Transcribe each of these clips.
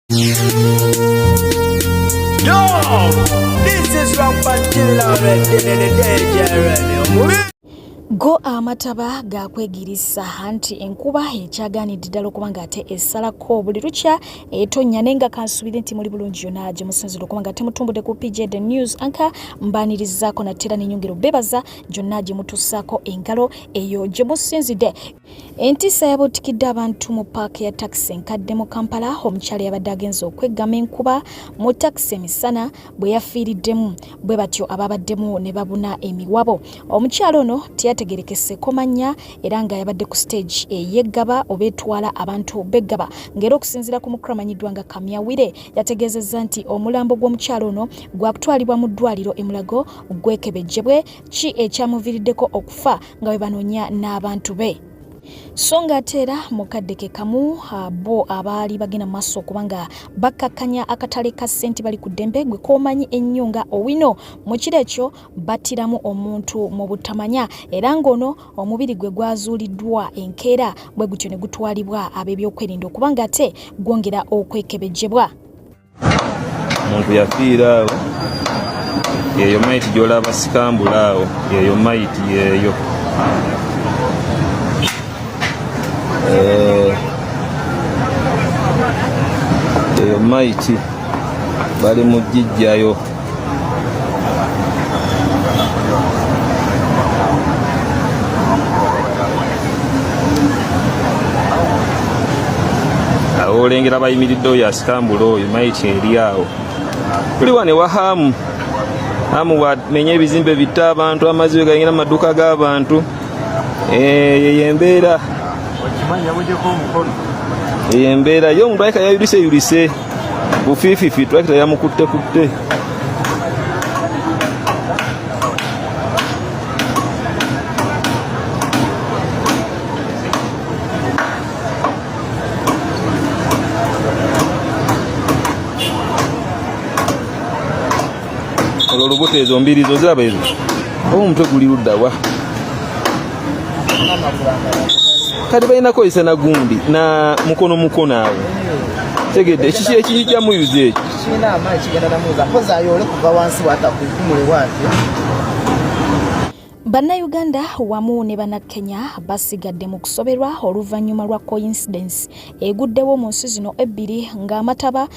Yo, this is Rampant Go amataba gakwegirisa anti enkuba ekyaganidde ddala okuba nga ate esalako buli lukya etonnya naye nga kansubire nti muli bulungi yonna gye musinzira okuba nga temutumbudde ku PJ The News Anchor mbaanirizaako nate era nenyongera obebaza gyonna gye mutusaako engalo eyo gye musinzidde. Entiisa yabuutikidde abantu mu paaka ya takisi enkadde mu Kampala omukyala yabadde agenze okweggama enkuba mu takisi emisana bwe yafiiriddemu bwe batyo ababaddemu ne babuna emiwabo. Omukyala ono teyategeerekeseeko mannya era nga yabadde ku siteegi ey'eggaba oba etwala abantu b'eggaba ng'era okusinziira ku mukulu amanyiddwa nga Kamya Wire yategeezezza nti omulambo gw'omukyala ono gwakutwalibwa mu ddwaliro e Mulago gwekebejjebwe ki ekyamuviiriddeko okufa nga bwe banoonya n'abantu be. So nga ate era mu kadde ke kamu bo abaali bagenda mu maaso okuba nga bakkakkanya akatale ka ssente bali ku ddembe gwe k'omanyi ennyo nga Owino mu kiro ekyo battiramu omuntu mu butamanya era ng'ono omubiri gwe gwazuuliddwa enkeera bwe gutyo ne gutwalibwa ab'ebyokwerinda okuba nga ate gwongera okwekebejjebwa. Omuntu yafiira awo, yeyo mayiti gyolaba sikambula awo, yeyo mayiti yeyo. Eh, eyo mayiti bali mu gijjayo. Awo olengera bayimiridde oyo asikambula oyo mayiti eri awo. Tuli wano ewa Hamu. Hamu wamenya ebizimbe bitta abantu, amazzi we gayingira mu maduuka g'abantu. Eh, yeyo embeera. Eyo embeera ye omuntu alabika yayulise yulise bufiififi tulakita yamukutte kutte. Olwo olubuto ezo mbiri zo ziraba ezo oba omutwe guli luddawa kati balina kozesa na gundi na mukono mukono awo tegedde ekiki ekijja muyuza ekyo kirina amaanyi kigenda namuuza mpozi ayoole kuva wansi bwatakukumule bwatyo. Bannayuganda wamu ne Bannakenya basigadde mu kusoberwa oluvannyuma lwa coincidence eguddewo mu nsi zino ebbiri ng'amataba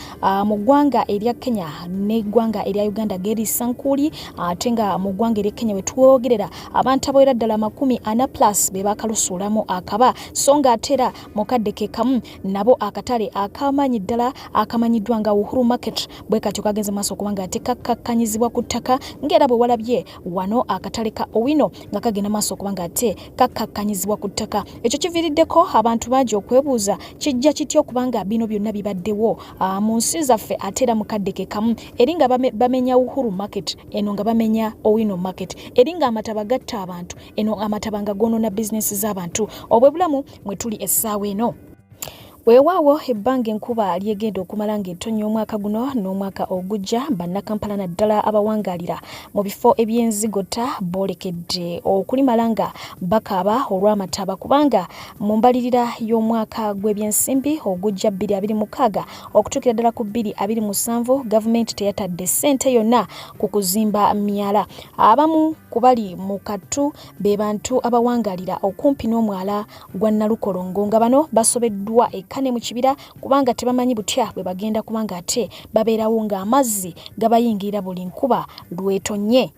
mu ggwanga erya Kenya n'eggwanga erya Uganda geeriisa nkuuli ate nga mu ggwanga erya Kenya we twogerera abantu abawera ddala 40 plus be baakalusuulamu akaba so ng'ate era mu kadde ke kamu nabo akatale ak'amaanyi ddala akamanyiddwa nga Uhuru Market bwe katyo kagenze maaso okuba nga ate kakkakkanyizibwa ku ttaka ng'era bwe walabye wano akatale ka Owino nga kagenda maaso okuba nga ate kakkakkanyizibwa ku ttaka. Ekyo kiviiriddeko abantu bangi okwebuuza kijja kitya okuba nga bino byonna bibaddewo mu nsi zaffe ate era mu kadde ke kamu eri nga bamenya Uhuru Market eno nga bamenya Owino Market eri nga amataba gatta abantu eno amataba nga goonoona bizinensi z'abantu. Obwe bulamu mwe tuli essaawa eno. Weewaawo ebbanga enkuba lyegenda okumala ng'etonnya omwaka guno n'omwaka ogujja, Bannakampala naddala abawangaalira mu bifo eby'enzigota boolekedde okulimala nga bakaaba olw'amataba kubanga mu mbalirira y'omwaka gw'ebyensimbi ogujja 2026 okutuukira ddala ku 2027 gavumenti teyatadde ssente yonna ku kuzimba myala. Abamu ku bali mu kattu be bantu abawangaalira okumpi n'omwala gwa Nalukolongo nga bano basobeddwa eka ne mu kibira kubanga tebamanyi butya bwe bagenda kubanga ate babeerawo ng'amazzi gabayingirira buli nkuba lw'etonnye.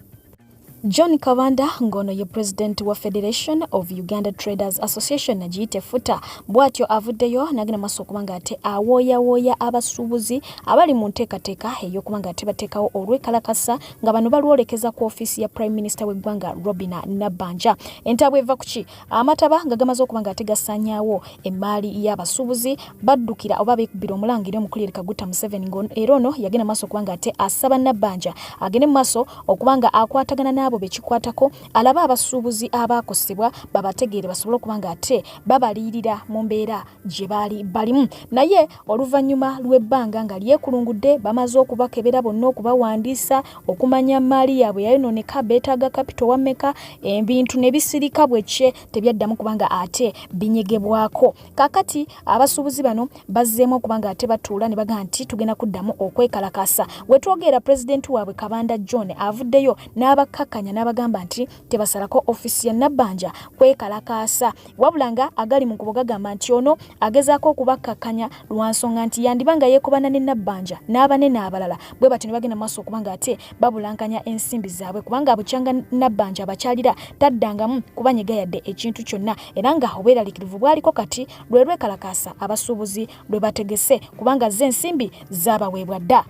John Kabanda ng'ono ye pulezidenti wa Federation of Uganda Traders Association giyite FUTA bw'atyo avuddeyo n'agenda maaso okuba ng'ate awooyawooya abasuubuzi abali mu nteekateeka ey'okuba ng'ate bateekawo olwekalakasa nga bano balwolekeza ku ofiisi ya Prime Minister w'eggwanga Robina Nabbanja. Entabwe eva ku ki? Amataba nga gamaze okuba nga ate gasaanyaawo emmaali y'abasuubuzi baddukira oba beekubira omulangira omukulu Yoweri Kaguta Museveni era ono yagenda maaso okuba nga ate asaba Nabbanja agende mu maaso okuba nga akwatagana n'abo. n'abo be kikwatako alabe abasuubuzi abaakosebwa babategeere basobole okuba nga ate babaliyirira mu mbeera gye baali balimu. Naye oluvannyuma lw'ebbanga nga lyekulungudde bamaze okubakebera bonna okubawandiisa okumanya mmaali yaabwe yayonooneka beetaaga kapito wa mmeka ebintu ne bisirika bwekye tebyaddamu kubanga ate binyegebwako. Kaakati abasuubuzi bano bazzeemu okuba nga ate batuula ne bagamba nti tugenda kuddamu okwekalakaasa. Wetwogerera pulezidenti waabwe Kabanda John avuddeyo n'abakkakkanya n'abagamba nti tebasalako ofiisi ya Nabbanja kwekalakaasa wabula nga agali mu nkubo gagamba nti ono agezaako okubakkakkanya lwa nsonga nti yandiba nga yeekobana ne Nabbanja n'abanene abalala bwe batyo ne bagenda mu maaso okuba nga ate babulankanya ensimbi zaabwe kubanga bukyanga Nabbanja abakyalira taddangamu kubanyega yadde ekintu kyonna era nga obweraliikirivu bwaliko kati lwe lwekalakaasa abasuubuzi lwe bategese kubanga zo ensimbi zaabaweebwa dda.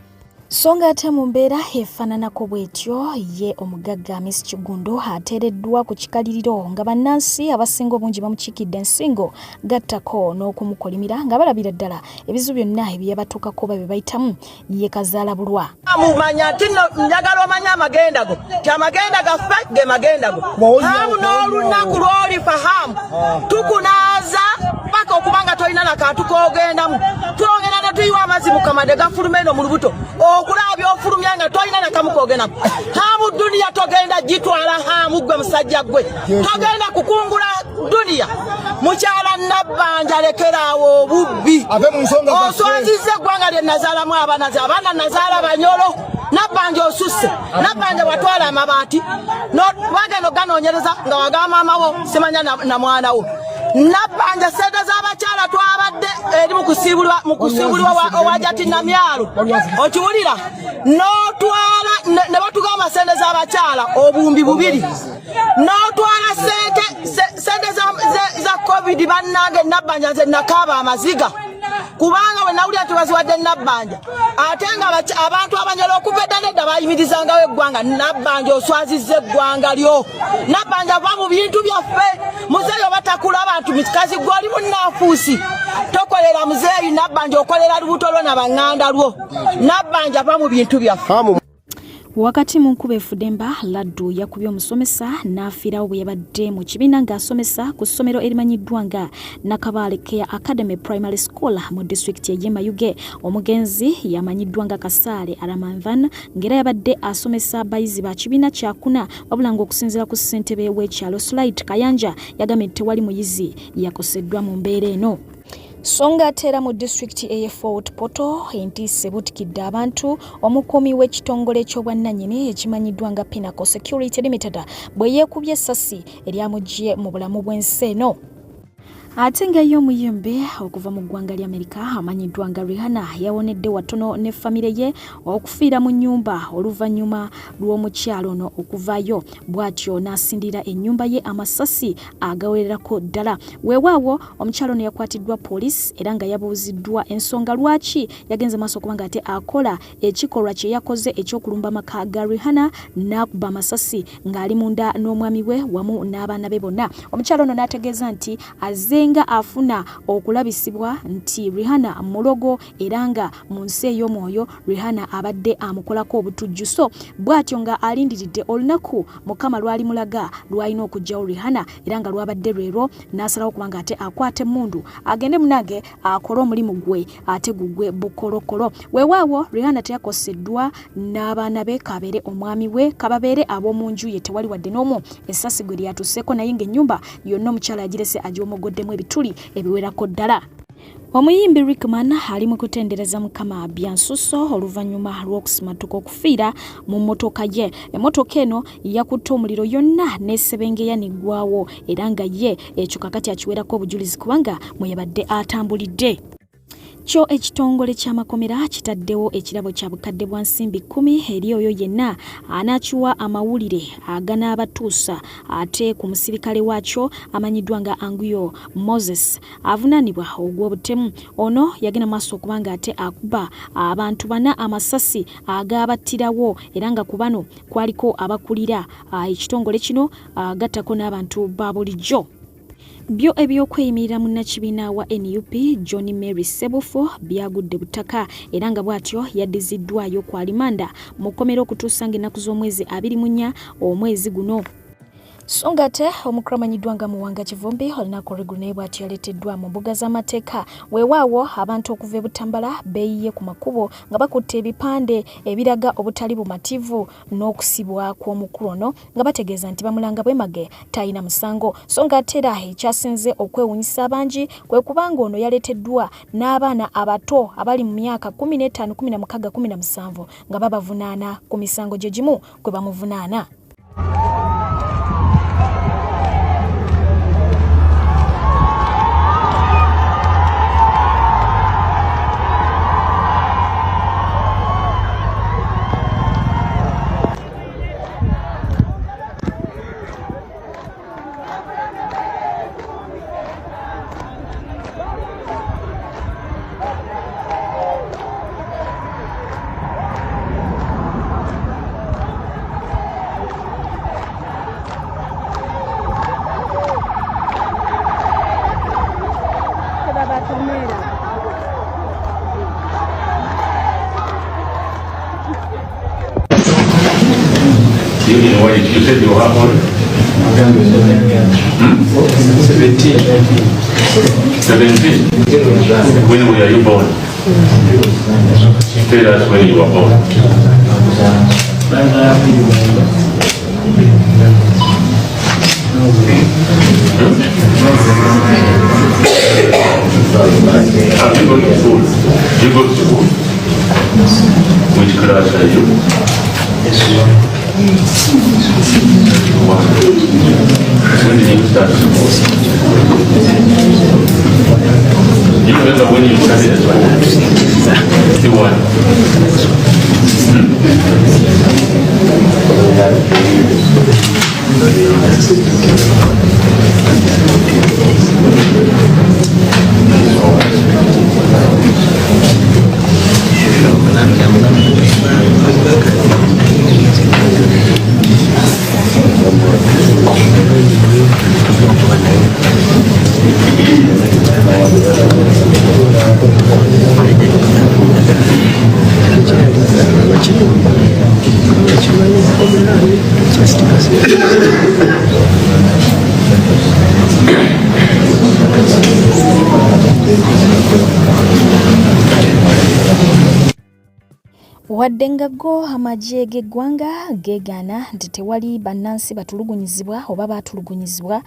So nga ate mu mbeera efaananako bw'etyo ye omugagga Hamis Kiggundu ateereddwa ku kikaliriro nga bannansi abasinga obungi bamukiikidde ensingo gattako n'okumukolimira nga balabira ddala ebizibu byonna ebyabatuukako oba bye bayitamu ye kazaala bulwa. Mumanya nti nno njagala omanye amagenda go nti amagenda gaffe ge magenda go hamu n'olunaku lw'olifa hamu tukunaaza paka okuba nga tolina na kantu k'ogendamu twongera ne tuyiwa amazzi mu kamade gafuluma eno mu lubuto okulaba by'ofulumya nga tolina na kamu k'ogendamu hamu duniya togenda gitwala hamu gwe musajja gwe togenda kukungula duniya mukyala Nabbanja lekeraawo obubbi oswazizza eggwanga lye nazaalamu abaana ze abaana nazaala banyolo Nabbanja osusse Nabbanja watwala amabaati bagenda okuganoonyereza nga waga maama wo simanya na mwana wo Nabbanja sente z'abakyala twabadde eri mu kusiibulwa owajati Namyalo okiwulira n'otwala ne batugamba sente z'abakyala obuwumbi bubiri n'otwala sente sente za covid bannange Nabbanja nze nakaaba amaziga kubanga bwe nawulira nti baziwadde Nabbanja ate nga abantu abanyala okuva edda nedda bayimirizangawo eggwanga Nabbanja oswazizza eggwanga lyo Nabbanja va mu bintu byaffe muzeeyi oba takulaba nti mukazi gwe oli munnanfuusi tokolera muzeeyi Nabbanja okolera lubuto lwo na baŋŋanda lwo Nabbanja va mu bintu byaffe. Wakati mu nkuba efudemba, laddu yakubye omusomesa n'afiirawo bwe yabadde mu kibiina ng'asomesa ku ssomero erimanyiddwa nga Nakabaale Care Academy Primary School mu disitulikiti ey'e Mayuge. Omugenzi yamanyiddwa nga Kasaale Aramanthan ng'era yabadde asomesa bayizi ba kibiina kyakuna wabula ng'okusinziira ku ssentebe w'ekyalo Sulait Kayanja yagambye nti tewali muyizi yakoseddwa mu mbeera eno. So nga ate era mu disitulikiti ey'e Fort Portal entiisa ebuutikidde abantu omukuumi w'ekitongole ky'obwannannyini ekimanyiddwa nga Pinnacle Security Limited bwe yeekubye essasi eryamuggye mu bulamu bw'ensi eno. Ate nga ye omuyimbi okuva mu ggwanga lya Amerika amanyiddwa nga Rihanna yawonedde watono ne famire ye okufiira mu nnyumba oluvannyuma lw'omukyala ono okuvaayo bw'atyo n'asindira ennyumba ye amasasi agawererako ddala. Weewaawo omukyala ono yakwatiddwa poliisi era nga yabuuziddwa ensonga lwaki yagenze maaso okuba nga ate akola ekikolwa kye yakoze eky'okulumba amaka ga Rihanna n'akuba amasasi ng'ali munda n'omwami we wamu n'abaana be bonna. Omukyala ono n'ategeeza nti azzenga afuna okulabisibwa nti Rihanna mulogo era nga mu nsi ey'omwoyo Rihanna abadde amukolako obutujju so bw'atyo nga alindiridde olunaku Mukama lwalimulaga lwalina okuggyawo Rihanna era nga lwabadde lwerwo n'asalawo kubanga ate akwata emmundu agende munange akole omulimu gwe ate gugwe bukolokolo. Weewaawo Rihanna teyakoseddwa n'abaana be kabeere omwami we kababeere ab'omu nju ye tewali wadde n'omu essasi gwe lyatuuseeko naye ng'ennyumba yonna omukyala yagirese agiwomogoddemu ebituli ebiwerako ddala. Omuyimbi Rickman ali mu kutendereza Mukama byansusso oluvannyuma lw'okusimattuka okufiira mu mmotoka ye. Emmotoka eno yakutte omuliro yonna n'esebengeya n'eggwawo era nga ye ekyo kakati akiwerako obujulizi kubanga mwe yabadde atambulidde. Kyo ekitongole ky'amakomera kitaddewo ekirabo kya bukadde bwa nsimbi kkumi eri oyo yenna anaakiwa amawulire aganaabatuusa ate ku musirikale waakyo amanyiddwa nga Anguyo Moses avunaanibwa ogw'obutemu. Ono yagenda maaso okuba nga ate akuba abantu bana amasasi agaabattirawo era nga ku bano kwaliko abakulira ekitongole kino gattako n'abantu ba bulijjo. Byo eby'okweyimirira munnakibiina wa nup John Mary Ssebufu byagudde butaka era nga bw'atyo yaddiziddwayo ku alimanda mu kkomera okutuusa ng'ennaku z'omwezi 24 omwezi guno. So nga ate omukulu amanyiddwa nga Muwanga Kivumbi olunaku olw'eggulo naye bw'atyo yaleeteddwa mu mbuga z'amateeka. Weewaawo abantu okuva e Butambala beeyiye ku makubo nga bakutte ebipande ebiraga obutali bumativu n'okusibwa kw'omukulu ono nga bategeeza nti bamulanga bwemage talina musango. So nga ate era ekyasinze okwewuunyisa abangi kwe kuba nga ono yaleeteddwa n'abaana abato abali mu myaka 15, 16, 17 nga babavunaana ku misango gye gimu kwe bamuvunaana. You said you have one? Hmm? 17. 17? When were you born? Tell us when you were born. Have you gone to school? You go to school? Which class are you? When did you start school? You remember when you started school? Still one. Wadde nga go amagye g'eggwanga geegaana nti tewali bannansi batulugunyizibwa oba baatulugunyizibwa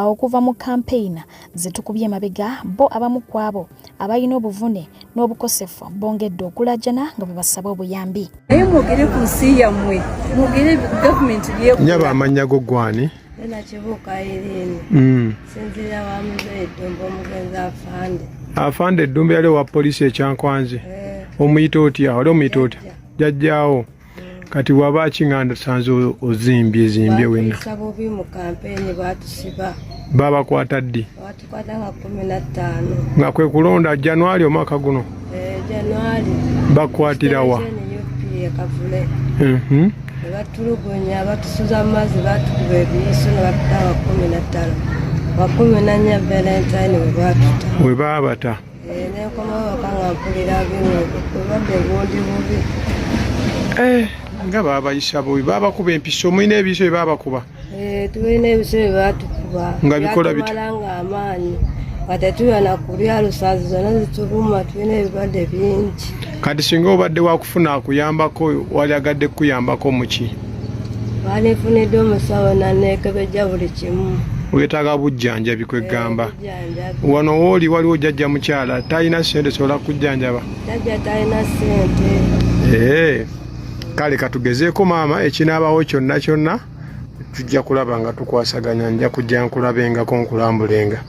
okuva mu kampeyini ze tukubye emabega, bo abamu ku abo abalina obuvune n'obukosefu bongedde okulajana nga bwe basaba obuyambi. Naye mwogere ku nsi yammwe, mwogere gavumenti byekola. Nyaba amannya go gwani? Ena Kibuuka Irene. Sinzira wa muzeeyi Ddumba omugenzi Afande. Afande Ddumba yali owa poliisi e Kyankwanzi. Omuyita otya? Wali omuyita otya? Jjajjaawo. Kati waba ki nga nsanze ozimbye zimbye wenna? Baatuyisa bubi mu kampeyini, baatusiba. Baabakwata ddi? Baatukwata nga 15. Nga kwe kulonda January omwaka guno? January. Bakwatira wa? UPA Kavule. Ne batulugunya, batusuza mu mazzi, batukuba ebiyiso ne batuta wa 15. Wa 14 Valentine we baatuta. We baabata. Nenkomawo waka nga mpulira bino, obulwadde bundi bubi. Nga baabayisa bubi, baabakuba empiso, mulina ebiyiso bye baabakuba? Tulina ebiso bye baatukuba. Nga bikola bitya? Byatumala nga amaanyi, nga tetulya na kulya, lusaazi zonna zituluma, tulina ebirwadde bingi. Kati singa obadde wakufuna akuyambako, wali agadde kukuyambako muki? Bandifunidde omusawo naneekebejja buli kimu. Weetaaga bujjanjabi kwegamba. Bujjanjabi. Wano wooli waliwo jjajja mukyala talina ssente sobola kujjanjaba? Jjajja talina ssente. Kale katugezeeko maama, ekinaabawo kyonna kyonna tujja kulaba nga tukwasaganya, nja kujja nkulabengako nkulambulenga.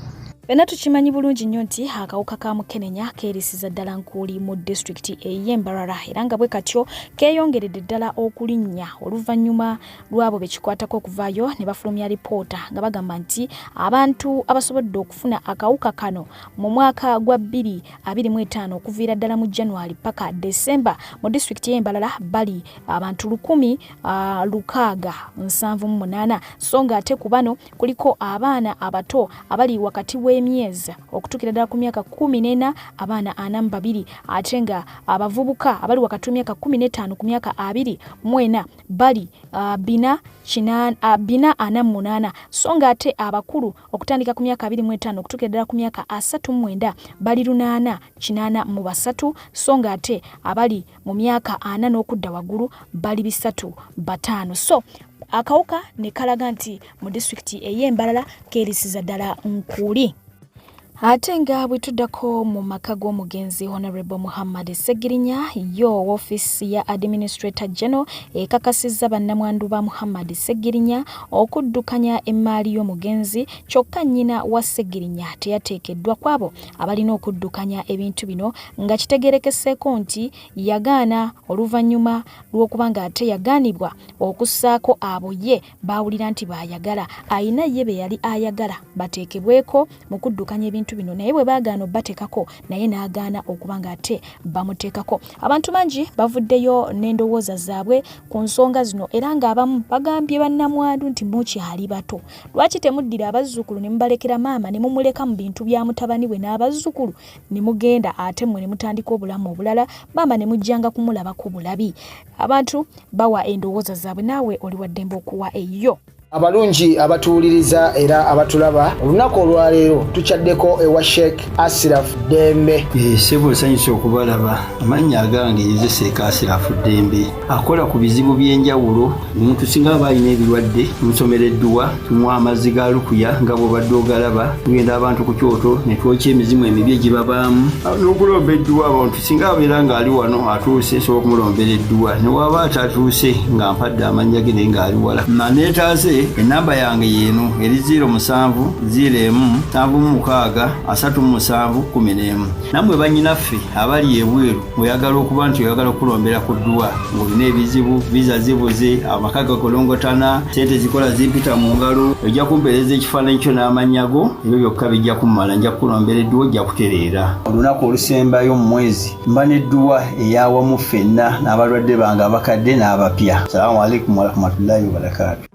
Fenna tukimanyi bulungi nnyo nti akawuka ka mukenenya keerisiza ddala nkuuli mu disitulikiti ey'e Mbarara era nga bwe katyo keeyongeredde ddala okulinnya oluvannyuma lw'abo be kikwatako okuvaayo ne bafulumya lipoota nga bagamba nti abantu abasobodde okufuna akawuka kano mu mwaka gwa 2025 okuviira ddala mu January paka December mu disitulikiti y'e Mbarara bali abantu 1678 so ng'ate ku bano kuliko abaana abato abali wakati w'emyezi okutuukira ddala ku myaka 14 abaana 42 ate nga abavubuka abali wakati w'emyaka 15 ku myaka 24 bali 448 so nga ate abakulu okutandika ku myaka 25 okutuukira ddala ku myaka 39 bali 883 so nga ate abali mu myaka 40 n'okudda waggulu bali 305. So akawuka ne kalaga nti mu disitulikiti ey'Embalala keerisiza ddala nkuuli. Ate nga bwe tuddako mu maka g'omugenzi Honorable Muhammad Ssegirinya, yo woofiisi ya Administrator General ekakasizza bannamwandu ba Muhammad Ssegirinya okuddukanya emmaali y'omugenzi kyokka nnyina wa Ssegirinya teyateekeddwa kw'abo abalina okuddukanya ebintu bino nga kitegeerekeseeko nti yagaana oluvannyuma lw'okuba ng'ate yagaanibwa okussaako abo ye baawulira nti baayagala alina ye be yali ayagala bateekebweko mu kuddukanya ebintu bino naye bwe baagaana obateekako naye n'agaana okuba ng'ate bamuteekako. Abantu bangi bavuddeyo n'endowooza zaabwe ku nsonga zino era ng'abamu bagambye bannamwandu nti mukyali bato lwaki temuddira abazzukulu ne mubalekera maama ne mumuleka mu bintu bya mutabani we n'abazzukulu ne mugenda ate mmwe ne mutandika obulamu obulala maama ne mujjanga kumulabako bulabi. Abantu bawa endowooza zaabwe naawe oli wa ddembe okuwa eyiyo. Abalungi abatuwuliriza era abatulaba olunaku olwaleero tukyaddeko ewa Sheikh Asiraf Ddembe. Ssebo nsanyuse okubalaba. Amannya agange nze Sheikh Asiraf Ddembe akola ku bizibu by'enjawulo. Omuntu singa aba alina ebirwadde tumusomera edduwa, tumuwa amazzi ga lukuya nga bw'obadde ogalaba, tugenda abantu ku kyoto ne twokya emizimu emibi egibabaamu n'okulomba edduwa. Abantu singa abeera ng'ali wano atuuse nsobola okumulombera edduwa, ne waba atatuuse nga mpadde amannya ge naye ng'ali wala. Aneetaaze ennamba yange y'eno eri 0 7 0 1 7 6 37 11. Nammwe bannyinaffe abali ebweru ng'oyagala okuba nti oyagala okukulombera ku dduwa ng'olina ebizibu, viza zibuze, amaka gakolongotana, ssente zikola zimpita mu ngalo, ojja kumpeereza ekifaananyi kyo n'amannya go, ebyo byokka bijja kummala, nja kukulombera edduwa ojja kutereera. Olunaku olusembayo mu mwezi mba n'edduwa ey'awamu ffenna n'abalwadde bange abakadde n'abapya. Salaamu alaikum warahmatullahi wabarakaatu.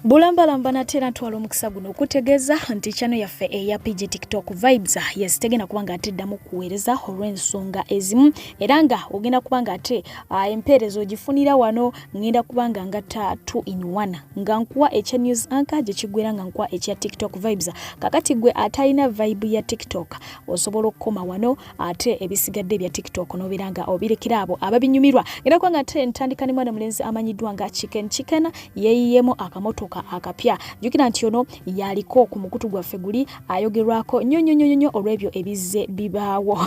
Bulambalamba nate era ntwala omukisa guno okutegeeza nti channel yaffe eya PG TikTok Vibes yes tegenda kuba nga ate eddamu kuweereza olw'ensonga ezimu era nga ogenda kuba nga ate empeereza ogifunira wano. Ngenda kuba nga ngatta 2 in 1 nga nkuwa ekya news anchor gye kiggwera nga nkuwa ekya TikTok Vibes. Kakati gwe atalina vibe ya TikTok osobola okukoma wano ate ebisigadde ebya TikTok n'obeera nga obirekera abo ababinyumirwa. Ngenda kuba nga ate ntandika ne mwana mulenzi amanyiddwa nga Chicken Chicken yeeyiyemu akamotoka akapya. Jjukira nti ono yaliko ku mukutu gwaffe guli ayogerwako nnyo nnyo nnyo nnyo olw'ebyo ebizze bibaawo.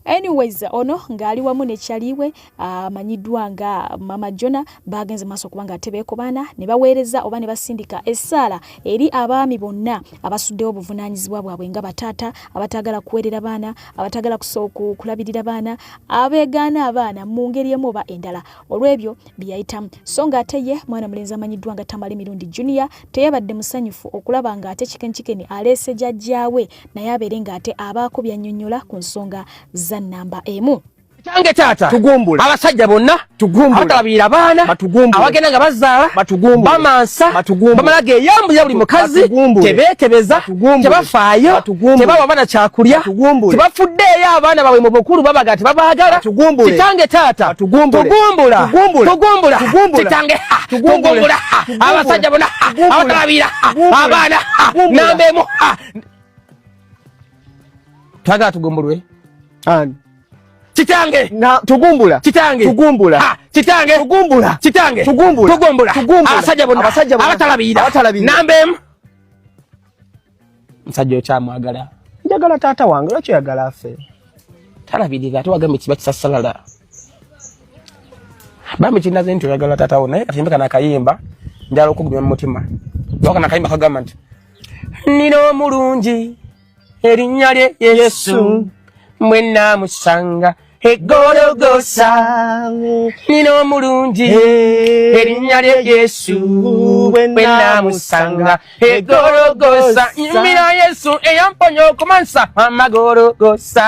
Anyways, ono ng'ali wamu ne Kyaliwe amanyiddwa nga Mama Jona bagenze maaso okuba nga ate beekobaana ne baweereza oba ne basindika essaala eri abaami bonna abasuddewo obuvunaanyizibwa bwabwe nga bataata abataagala kuweerera baana, abataagala kulabirira baana, abeegaana abaana mu ngeri emu oba endala olw'ebyo bye yayitamu. So ng'ate ye mwana mulenzi amanyiddwa nga Tamale Mirundi Junior teyabadde musanyufu okulaba ng'ate Chicken Chicken aleese jjajjaawe naye abeere ng'ate abaako by'annyonnyola ku nsonga za nnamba emu. Kitange taata, tugumbule abasajja bonna, tugumbule abatalabirira abaana, batugumbule abagenda nga bazaala, batugumbule bamansa, batugumbule bamala geyambulira buli mukazi, batugumbule tebeekebeza, batugumbule tebafaayo, batugumbule tebawa abaana kyakulya, batugumbule tebafuddeeyo abaana baabwe mu bukulu, babaga tebabaagala. Batugumbule Kitange taata, batugumbule tugumbula, tugumbule tugumbula, tugumbula kitange, ha, tugumbule tugumbula, ha, abasajja bonna, ha, tugumbule abatalabirira, ha, tugumbule abaana, ha, tugumbula. namba emu, ha. Twagala tugumbulwe. Ani? Kitange. Na tugumbula. Kitange. Tugumbula. Ha, kitange. Tugumbula. Kitange. Tugumbula. Tugumbula. Tugumbula. Abasajja bonna. Abasajja bonna. Abatalabirira. Abatalabirira. Namba emu. Musajja okyamwagala. Njagala taata wange, lwaki oyagala afe? Talabirira ate wagambye kiba kisasalala. Bambi kinaze nti oyagala taata wo naye kati mbeka nakayimba njagala okugumya mu mutima. Waka nakayimba kagamba nti nina omulungi Erinnya lye Yesu, mwe naamusanga egologosa. Nina omulungi, erinnya lye Yesu, bwe naamusanga egologosa. Nyimbira Yesu eyamponya okumansa amagologosa.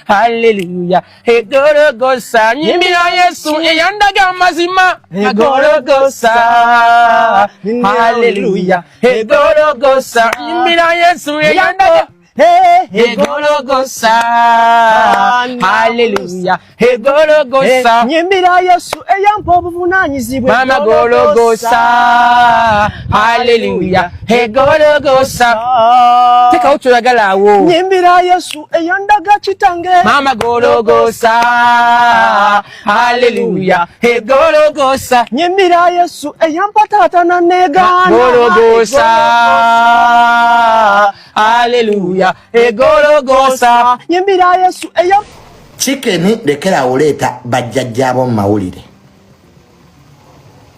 Haleluya, egologosa. Nyimbira Yesu eyandaga amazima agologosa. Haleluya, egologosa. Nyimbira Yesu eyandaga egologosa. Haleluya, egologosa. Nyimbira Yesu eyampa obuvunaanyizibwa. Mama gologosa. Haleluya, egologosa. Tekawo kyoyagala awo. Nyimbira Yesu eyandaga kitange. Mama gologosa. Haleluya, egologosa. Nyimbira Yesu eyampa taata naneegaana. Gologosa. Haleluya, egologosa. Nyimbira Yesu eyampa. Chicken, lekera oleeta bajjajjaabo mu mawulire.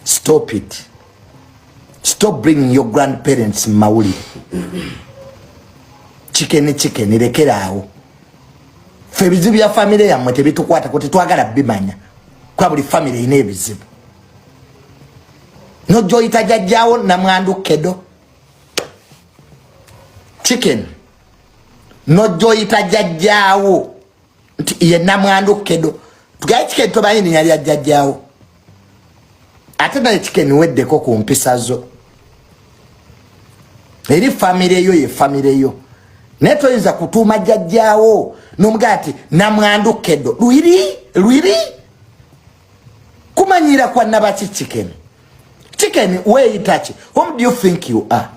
Stop it. Stop bringing your grandparents mu mawulire. Chicken, chicken, lekera awo. Ffe ebizibu bya famire yammwe tebitukwatako, tetwagala bimanya, kuba buli famire erina ebizibu. Nojja oyita jajjaawo namwandu kedo. Chicken, nojja oyita jajjaawo nti ye namwandu kedo. Tugaye chicken, tomanyi linnya lya jjajjaawo. Ate naye chicken, weddeko ku mpisa zo. Eri famire yo ye famire yo, naye toyinza kutuuma jjajjaawo nomugaa nti namwandu kedo. Lwiri lwiri kumanyira kwa nabaki? Chicken, chicken, weeyita ki? Whom do you think you are?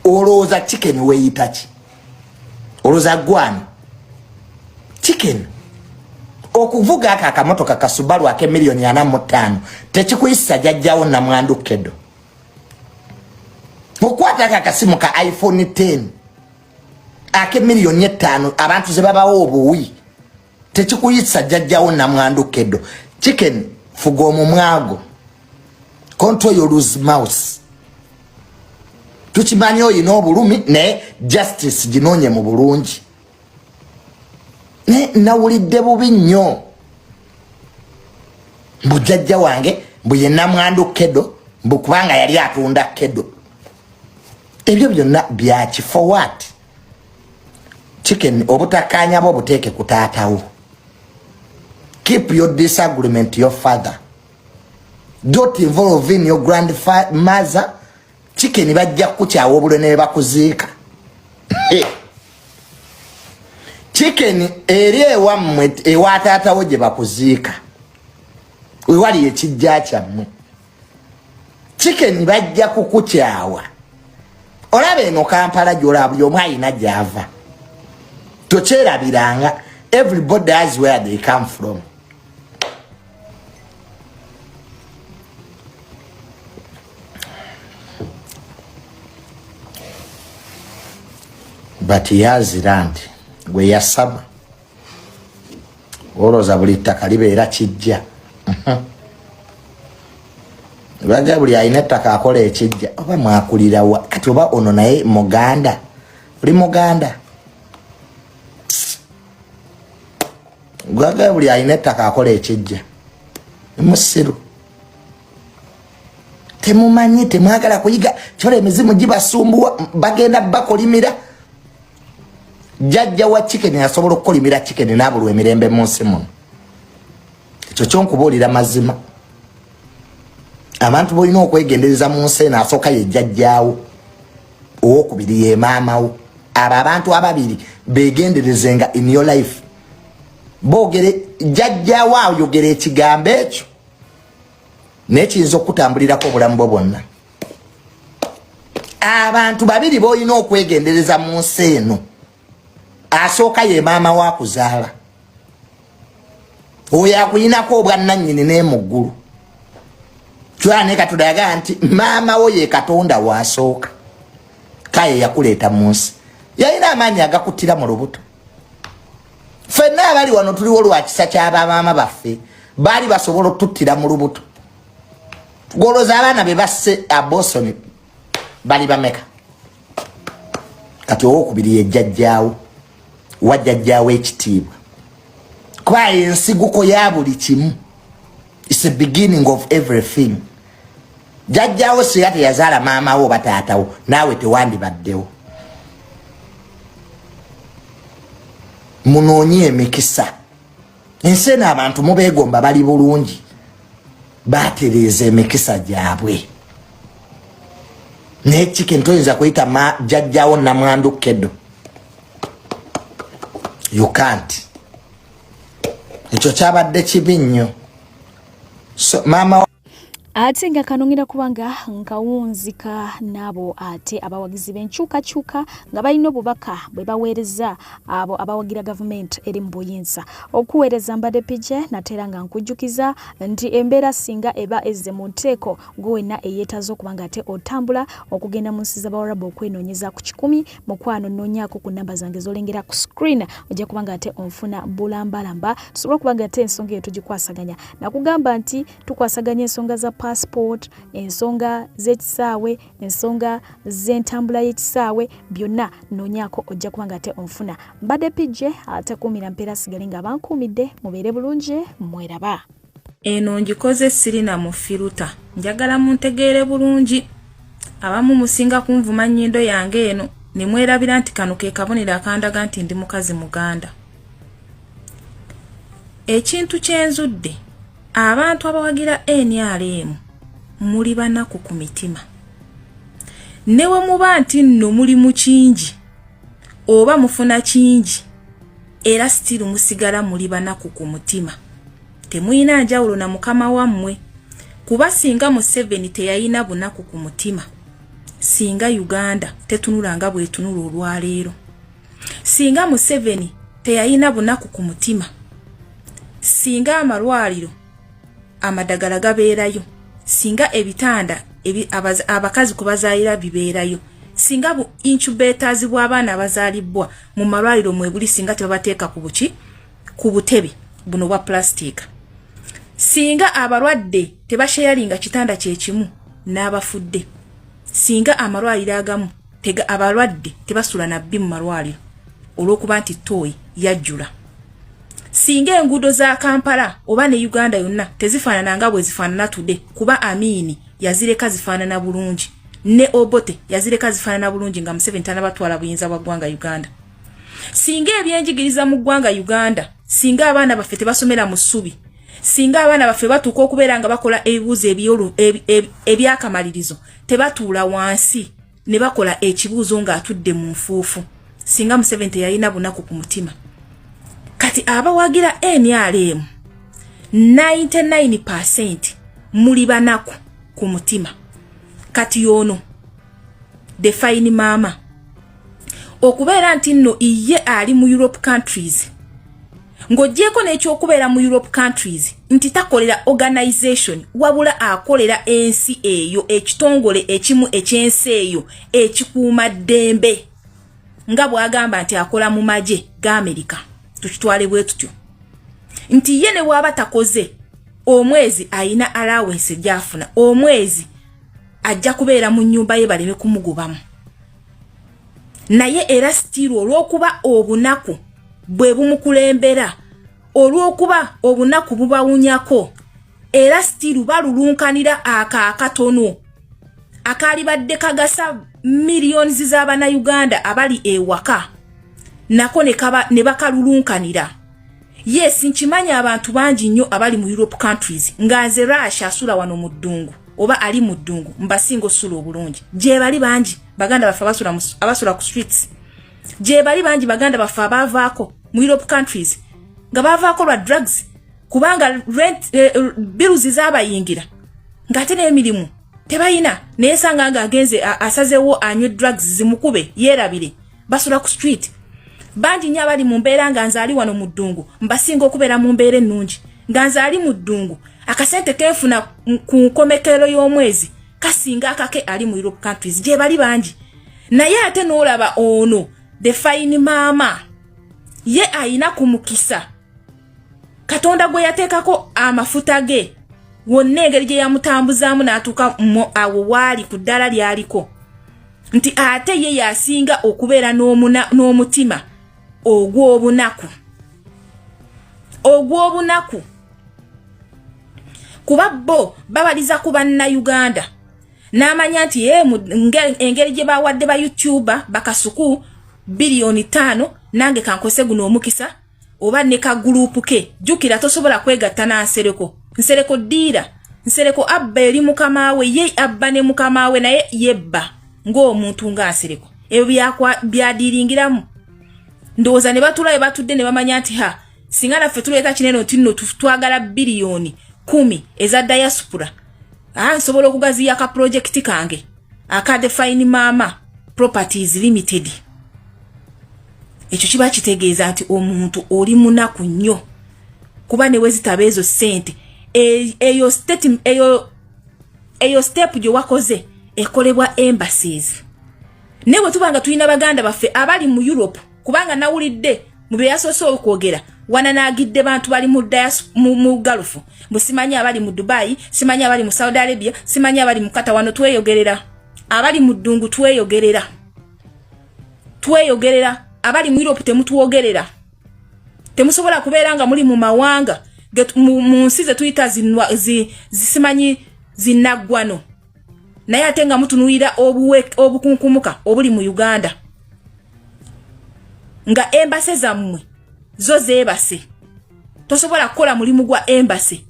Olowooza chicken weeyita ki? Olowooza gwani chicken? Okuvuga ako akamotoka kasubalu ak'emiliyoni 45 tekikuyisa jajjawo namwandu kedo. Okwata ako akasimu ka iPhone 10 ak'emiliyoni 5 abantu ze babawo obuwi tekikuyisa jajjawo namwandu kedo. Chicken, fuga omumwago, control your loose mouth. Tukimanyi oyina obulumi, naye justice ginoonye mu bulungi. Naye nawulidde bubi nnyo mbu jjajja wange mbu ye namwandu kedo, mbu kubanga yali atunda kedo. Ebyo byonna byakifo. What, chicken? Obutakkaanya bwo obuteeke ku taatawo. Keep your disagreement to your father. Don't involve in your grandmother. Chicken, bajja kukukyawa obulwe ne bakuziika. Chicken, eri ewammwe ewa taatawo gye bakuziika, wewali ekijja kyammwe. Chicken, bajja kukukyawa. Olaba eno Kampala gyolaba, buli omu ayina gyava, tokyerabiranga. Everybody has where they come from. But yazira nti gwe yasaba, olowooza buli ttaka libeera kijja. Lwaga buli alina ettaka akola ekijja. Oba mwakulirawa kati? Oba ono naye muganda? Oli muganda? Gwaga buli alina ettaka akola ekijja, musiru. Temumanyi, temwagala kuyiga. Kyola emizimu gibasumbuwa, bagenda bakolimira. Jjajja wa chicken asobola okukolimira chicken n'abulwa emirembe mu nsi muno. Ekyo kyonkubuulira mazima. Abantu bolina okwegendereza mu nsi eno, asooka ye jjajjaawo, owokubiri ye maamawo. Abo abantu ababiri begenderezenga in your life. Boogere jjajjaawo ayogera ekigambo ekyo, naye kiyinza okutambulirako obulamu bwo bwonna. Abantu babiri bolina okwegendereza mu nsi eno, asooka ye maama wa kuzaala, oyo akuyinako obwannannyini n'emuggulu. Kyona ne Katonda yagaa nti maama wo ye Katonda wasooka, kaye yakuleeta mu nsi, yalina amaanyi agakuttira mu lubuto. Ffenna abali wano tuliwo lwa kisa ky'abamaama baffe, baali basobola otuttira mu lubuto. Goloza abaana be basse abosoni bali bameka? Kati owokubiri ye jjajjaawo, wa jjajjaawo ekitiibwa, kuba ensiguko ya buli kimu, is a beginning of everything. Jjajjaawo singa teyazaala maama wo oba taatawo, naawe tewandibaddewo. Munoonye emikisa. Ensi eno abantu mubeegomba, bali bulungi, batereeza emikisa gyabwe. Naye chicken toyinza kuyita jjajjawo namwandu kedo, you can't. Ekyo kyabadde kibi nnyo. So maama Ate nga kano ngenda kuba nga nkawunzika n'abo ate abawagizi b'enkyukakyuka nga balina obubaka bwe baweereza abo abawagira gavumenti eri mu buyinza. Okuweereza mbadde pije nate era nga nkujjukiza nti embeera singa eba ezze mu nteeko, gwe wenna eyeetaaza okuba nga ate otambula okugenda mu nsi z'Abawarabu okwenoonyeza ku kikumi, mukwano noonyaako ku nnamba zange z'olengera ku screen, ojja kuba nga ate onfuna bulambalamba tusobole okuba nga ate ensonga eyo tugikwasaganya. Nakugamba nti tukwasaganya ensonga za passport, ensonga z'ekisaawe, ensonga z'entambula y'ekisaawe, byonna noonyaako ojja kuba nga ate onfuna. Mbadde PJ atakuumira mpeera, sigale nga bankuumidde, mubeere bulungi, mweraba. Eno ngikoze sirina mu firuta, njagala muntegeere bulungi. Abamu musinga kunvuma nnyindo yange eno ne mwerabira nti kano ke kabonero akandaga nti ndi mukazi Muganda. Ekintu kye nzudde, abantu abawagira nrm muli banaku ku mitima. Ne bwe muba nti nno muli mu kingi oba mufuna kingi, era sitiru musigala muli banaku ku mutima. Temulina njawulo na mukama wammwe, kuba singa Museveni teyalina bunaku ku mutima, singa Uganda tetunula nga bw'etunula olwaleero. Singa Museveni teyalina bunaku ku mutima, singa amalwaliro amadagala gabeerayo, singa ebitanda abakazi kwe bazaalira bibeerayo, singa bu incubators bw'abaana abazaalibbwa mu malwaliro mwebuli, singa tebabateeka ku buki ku butebe buno bwa pulasitiika, singa abalwadde tebasheyalinga kitanda kyekimu n'abafudde, singa amalwaliro agamu tega abalwadde tebasula nabbi mu malwaliro olw'okuba nti ttooyi yajjula, singa enguudo za Kampala oba ne Uganda yonna tezifaanana nga bwe zifaanana today, kuba Amiini yazireka zifaanana bulungi ne Obote yazireka zifaanana bulungi nga Museveni tanabatwala buyinza bwa ggwanga Uganda, singa ebyenjigiriza mu ggwanga Uganda, singa abaana baffe tebasomera mu ssubi, singa abaana baffe batuuka okubeera nga bakola ebibuuzo ebyakamalirizo tebatuula wansi ne bakola ekibuuzo ng'atudde mu nfuufu, singa Museveni teyalina bunaku ku mutima. Kati abawagira NRM 99% muli banaku ku mutima. Kati yono define maama okubeera nti nno iye ali mu Europe countries, ng'ogyeko n'ekyokubeera mu Europe countries nti takolera organization, wabula akolera ensi eyo, ekitongole ekimu ekyensi eyo ekikuuma ddembe, nga bw'agamba nti akola mu magye ga Amerika. Tukitwale bwe tutyo nti ye ne bw'aba takoze omwezi ayina allowance gy'afuna omwezi, ajja kubeera mu nnyumba ye baleme kumugobamu. Naye era sitiiru olw'okuba obunaku bwe bumukulembera, olw'okuba obunaku bubawunyako, era sitiiru balulunkanira ako akatono akaalibadde kagasa millions z'Abannayuganda abali ewaka, nako ne bakalulunkanira. Yes, nkimanyi abantu bangi nnyo abali mu Europe countries nga nze Russia asula wano mu ddungu oba ali mu ddungu mbasinga osula obulungi. Gye bali bangi baganda baffe abasula ku streets, gye bali bangi baganda baffe abaavaako mu Europe countries nga baavaako lwa drugs, kubanga rent bills zaabayingira ng'ate n'emirimu tebayina, naye sanga nga agenze asazeewo anywe drugs zimukube yeerabire, basula ku street. Bangi nnyo abali mu mbeera nga nze ali wano mu ddungu mbasinga okubeera mu mbeera ennungi, nga nze ali mu ddungu akasente kenfuna ku nkomekero y'omwezi kasinga akake ali mu Europe countries. Gye bali bangi. Naye ate n'olaba ono the fine maama, ye ayina ku mukisa Katonda gwe yateekako amafuta ge wonna, engeri gye yamutambuzaamu n'atuuka awo waali ku ddaala lyaliko. Nti ate ye yasinga okubeera n'omutima ogw'obunaku, ogw'obunaku, kuba bo babaliza ku Bannayuganda n'amanya nti ye engeri gye bawadde ba YouTuber bakasuku 5 biliyoni, nange kankose guno omukisa oba ne ka group ke. Jjukira, tosobola kwegatta na Nsereko. Nsereko ddiira, Nsereko abba eri mukama we, ye abba ne mukama we, naye yebba ng'omuntu nga Nsereko. Ebyo byadiiringiramu ndowooza ne batula we batudde ne bamanya nti ha, singa naffe tuleeta kinene nti nno twagala 10 biliyoni eza diaspora, ah, nsobola okugaziya ka project kange aka The Fine Mama Properties Limited. Ekyo kiba kitegeeza nti omuntu oli munaku nnyo, kuba ne wezitaba ezo ssente, eyo state, eyo step gye wakoze ekolebwa embassies. Naye bwe tuba nga tulina baganda baffe abali mu Europe, kubanga nawulidde mu bye yasoose okwogera, wananaagidde bantu bali mu Gulf, mbu simanyi abali mu Dubai, simanyi abali mu Saudi Arabia, simanyi abali mu Kata. Wano tweyogerera, abali mu ddungu tweyogerera, tweyogerera. Abali mu Europe temutwogerera. Temusobola kubeera nga muli mu mawanga mu nsi ze tuyita zisimanyi zinaggwano, naye ate nga mutunuulira obukunkumuka obuli mu Uganda, nga embassy zammwe zo zeebase. Tosobola kukola mulimu gwa embassy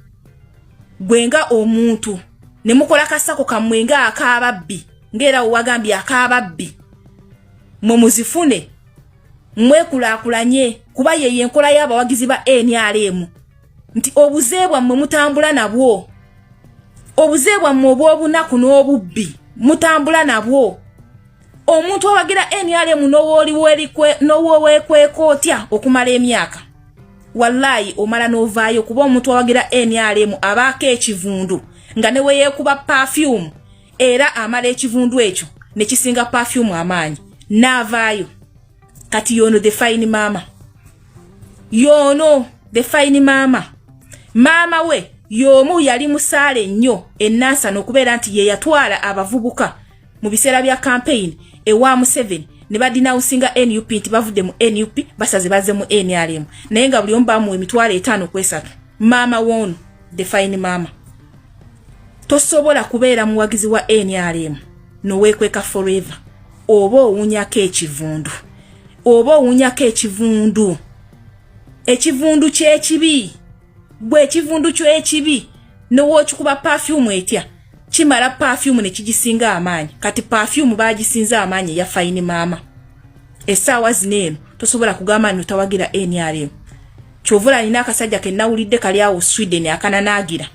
gwe nga omuntu ne mukola kasako kammwe nga akaababbi, ng'era wewagambye akaababbi, mwe muzifune mwekulaakulanye, kuba yeyo enkola y'abawagizi ba NRM, nti obuze bwammwe mutambula nabwo, obuze bwammwe obw'obunaku n'obubbi mutambula nabwo. Omuntu awagira NRM n'owoweekweka otya okumala emyaka, wallaayi omala n'ovaayo, kuba omuntu awagira NRM abaako ekivundu nga ne weyeekuba perfume, era amala ekivundu ekyo ne kisinga perfume amaanyi n'avaayo. Kati yono The Fine Mama, yono The Fine Mama, maama we y'omu yali musaale nnyo enansana okubeera nti ye yatwala abavubuka mu biseera bya campaign ewa Museveni ne badenouncinga NUP, nti bavudde mu NUP, basaze bazze mu NRM, naye nga buli omu bamuwa 500,000 ku. Maama woono The Fine Mama, tosobola kubeera muwagizi wa NRM noweekweka forever. Oba owunyako ekivundu, oba owunyako ekivundu, ekivundu kyekibi. Bwe ekivundu kyekibi, newookikuba perfume etya, kimala perfume ne kigisinga amaanyi. Kati perfume bagisinza amaanyi eya Fine Mama. Essaawa zino eno tosobola kugamba nti otawagira NRM. Kyovula nina akasajja ke nawulidde kali awo Sweden akananaagira,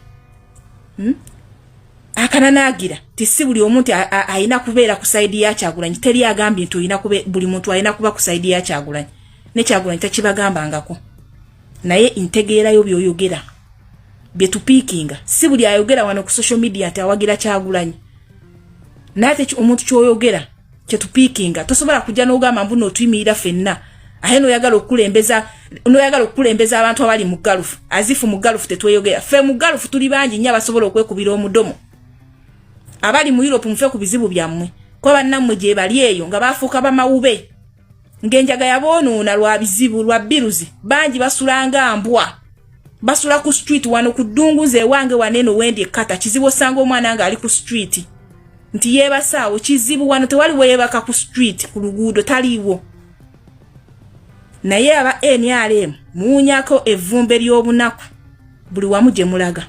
Akananaagira ti si buli omuntu alina kubeera ku side ya Kyagulanyi. Teri agambye nti olina buli muntu alina kuba ku side ya Kyagulanyi, ne Kyagulanyi takibagambangako, naye ntegeerayo by'oyogera bye tupickinga. Si buli ayogera wano ku social media nti awagira Kyagulanyi, naye ate omuntu ky'oyogera kyetupickinga. Tosobola kujja n'ogamba mbu nootuyimirira ffenna, ate noyagala okukulembeza abantu abali mu Gulf azifu. Mu Gulf tetweyogera ffe. Mu Gulf tuli bangi nnyo abasobola okwekubira omudomo. Abali mu Europe, mufe ku bizibu byammwe, kuba bannammwe gye bali eyo nga bafuuka bamawube, ng'enjaga yaboonoona lwa bizibu, lwa bills. Bangi basulanga mbwa, basula ku street wano ku ddungu. Nze ewange waneeno wendi ekkata kizibu osanga omwana nga ali ku street nti yeebasaawo. Kizibu, wano tewali weebaka ku street, ku luguudo taliiwo. Naye aba NRM muwunyako evvumbe ly'obunaku buli wamu gye mulaga.